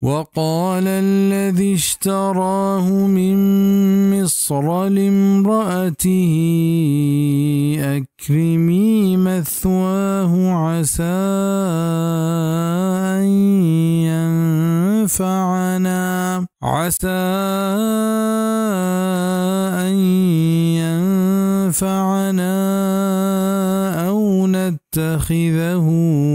وقال الذي اشتراه من مصر لامرأته أكرمي مثواه عسى أن ينفعنا، عسى أن ينفعنا أو نتخذه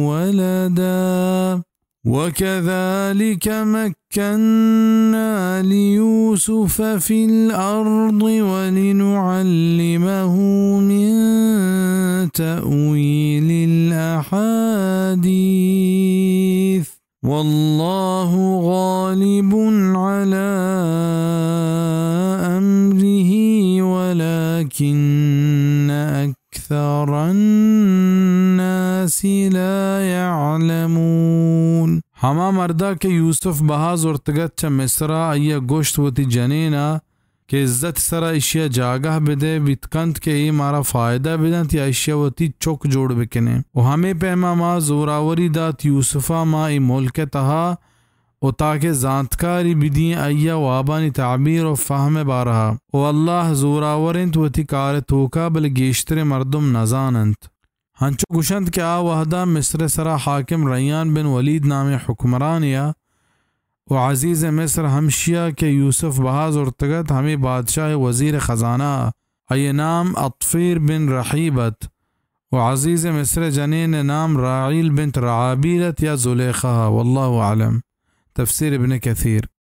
ولدا، وكذلك مكنا ليوسف في الأرض ولنعلمه من تأويل الأحاديث، والله غالب على أمره ولكن أكثر الناس لا يعلمون۔ ہما مردا کہ یوسف بہا زرتگ ات چہ مصرا، آئی ء گوشت وتی جنین ء کہ عزت سرا ایشی ء جاگہ بدے، بیت کنت کہ اے مارا فائدہ بدنت یا ایشی ء وتی چک جوڑ بکنیں۔ و ہمے پیما ما زوراوری دات یوسف ء ما اے ملک ء تہا، و تاکہ زانتکاری بدیں آئی ء وابانی تعبیر و فہم ء بارہا۔ و اللہ زوراور انت وتی کار ء توکا، بلے گیشتریں مردم نزاننت۔ ہنچو گوشنت کہ آ وہدا مصر ء سرا حاکم ریان بن ولید نامیں حکمرانے ء و عزیز مصر ہمشیا کہ یوسف بہا زرتگ ات، ہمے بادشاہ ء وزیر خزانہ ء، آئی ء نام اطفیر بن رحیب ات و عزیز مصر ء جنین ء نام راعیل بنت رعابیل ات یا زلیخا ء۔ واللہ اعلم۔ تفسیر ابن کثیر۔